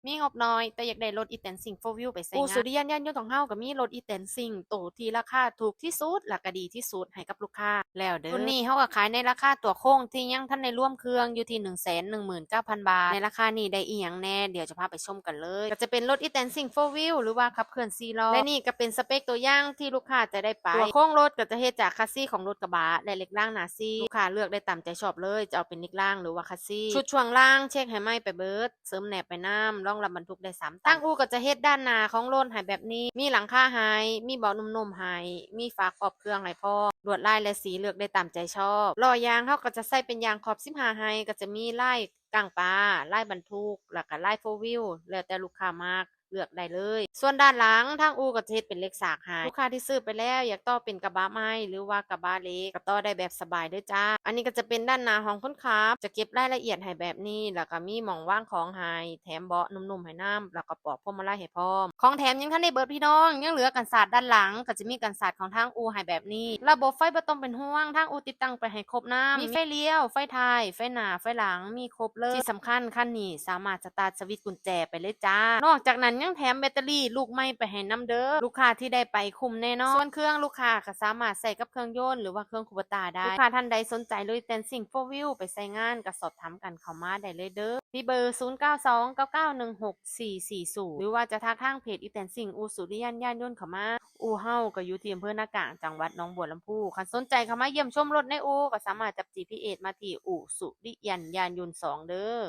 ມີງົບໜ້ອຍ ແຕ່ຢາກໄດ້ລົດອີແຕນຊິງໂຟວິວໄປໃຊ້ງານ. ອູສຸລິຍັນຍານຍົນຂອງເຮົາກໍມີລົດອີແຕນຊິງໂຕທີ່ລາຄາຖືກທີ່ສຸດ ແລະກໍດີທີ່ສຸດໃຫ້ກັບລູກຄ້າແລ້ວເດີ. ລຸ້ນນີ້ເຮົາກໍຂາຍໃນລາຄາຕົວໂຄງທີ່ຍັງທັນໄດ້ລວມເຄື່ອງຢູ່ທີ່ໜຶ່ງແສນໜຶ່ງໝື່ນເກົ້າພັນບາດ. ໃນລາຄານີ້ໄດ້ອີ່ຫຍັງແດ່ ດຽວຈະພາໄປຊົມກັນເລີຍ. ກໍຈະເປັນລົດອີແຕນຊິງໂຟວິວ ຫຼືວ່າຂັບເຄື່ອນສີ່ລໍ້ ແລະນີ້ກໍເປັນສະເປັກຕົວຢ່າງທີ່ລູກຄ້າຈະໄດ້ໄປ. ຕົວໂຄງລົດກໍຈະເຮັດຈາກຄາຊີຂອງລົດກະບະ ແລະເຫຼັກລາງໜ້າສີ່ ລູກຄ້າເລືອກໄດ້ຕາມໃຈຊອບເລີຍ ຈະເອົາເປັນເຫຼັກລາງ ຫຼືວ່າຄາຊີ. ຊຸດຊ່ວງລ່າງເຊັກໃຫ້ໃໝ່ໄປເບິດ ເສີມແໜບໄປນຳ ຮອງຮັບບັນທຸກໄດ້ສາມຕັນ. ທາງອູ່ກໍຈະເຮັດດ້ານໜ້າຂອງລົດໃຫ້ແບບນີ້ ມີຫຼັງຄາໃຫ້ ມີເບາະນຸ່ມໆໃຫ້ ມີຝາຄອບເຄື່ອງໃຫ້ພ້ອມ. ລວດລາຍ ແລະ ສີເລືອກໄດ້ຕາມໃຈຊອບ. ລໍ້ຢາງເຮົາກໍຈະໃສ່ເປັນຢາງຂອບສິບຫ້າໃຫ້ ກໍຈະມີລາຍກ້າງປາ, ລາຍບັນທຸກ ແລ້ວກໍລາຍໂຟວິວ ແລ້ວແຕ່ລູກຄ້າມັກ ເລືອກໄດ້ເລີຍ. ສ່ວນດ້ານຫຼັງ ທາງອູ່ກໍຈະເຮັດເປັນເຫຼັກສາກໃຫ້. ລູກຄ້າທີ່ຊື້ໄປແລ້ວ ຢາກຕໍ່ເປັນກະບະໃໝ່ ຫຼືວ່າກະບະເຫຼັກ ກໍຕໍ່ໄດ້ແບບສະບາຍເດີຈ້າ. ອັນນີ້ກໍຈະເປັນດ້ານໜ້າຫ້ອງຄົນຂັບ ຈະເກັບລາຍລະອຽດໃຫ້ແບບນີ້ ແລ້ວກໍມີໝ່ອງວາງຂອງໃຫ້ ແຖມເບາະນຸ່ມໆໃຫ້ນຳ ແລ້ວກໍປອກພວງມາໄລໃຫ້ພ້ອມ. ຂອງແຖມຍັງທັນໄດ້ເບິດພີ່ນ້ອງ ຍັງເຫຼືອກັນສາດດ້ານຫຼັງ ກໍຈະມີກັນສາດຂອງທາງອູ່ໃຫ້ແບບນີ້. ລະບົບໄຟບໍ່ຕ້ອງເປັນຫ່ວງ ທາງອູ່ຕິດຕັ້ງໄປໃຫ້ຄົບນຳ ມີໄຟລ້ຽວ, ໄຟທ້າຍ, ໄຟໜ້າ, ໄຟຫຼັງ ມີຄົບເລີຍ. ທີ່ສຳຄັນ ຄັນນີ້ສາມາດສະຕາດສະວິດກຸນແຈໄປເລີຍຈ້າ. ນອກຈາກນັ້ນຍັງແຖມແບັດເຕີຣີລູກໃໝ່ໄປໃຫ້ນຳເດີ. ລູກຄ້າທີ່ໄດ້ໄປຄຸ້ມແນ່ນອນ. ສ່ວນເຄື່ອງ ລູກຄ້າກໍສາມາດໃຊ້ກັບເຄື່ອງຍົນ ຫຼືວ່າເຄື່ອງຄູໂບຕ້າໄດ້. ລູກຄ້າທ່ານໃດສົນໃຈລົດອີແຕນຊິງໂຟວິວໄປໃຊ້ງານ ກໍສອບຖາມກັນເຂົ້າມາໄດ້ເລີຍເດີ ທີ່ເບີ ສູນເກົ້າສອງ ເກົ້າເກົ້າໜຶ່ງຫົກ ສີ່ສີ່ສູນ ຫຼືວ່າຈະທັກທາງເພຈອີແຕນຊິງອູ່ສຸລິຍັນຍານຍົນເຂົ້າມາ. ອູ່ເຮົາກໍຢູ່ທີ່ອຳເພີນາກາງ ຈັງຫວັດໜອງບົວລຳພູ. ຄັນສົນໃຈເຂົ້າມາຢ້ຽມຊົມລົດໃນອູ່ ກໍສາມາດຈັບຈີພີເອສມາທີ່ອູ່ສຸລິຍັນຍານຍົນສອງເດີ.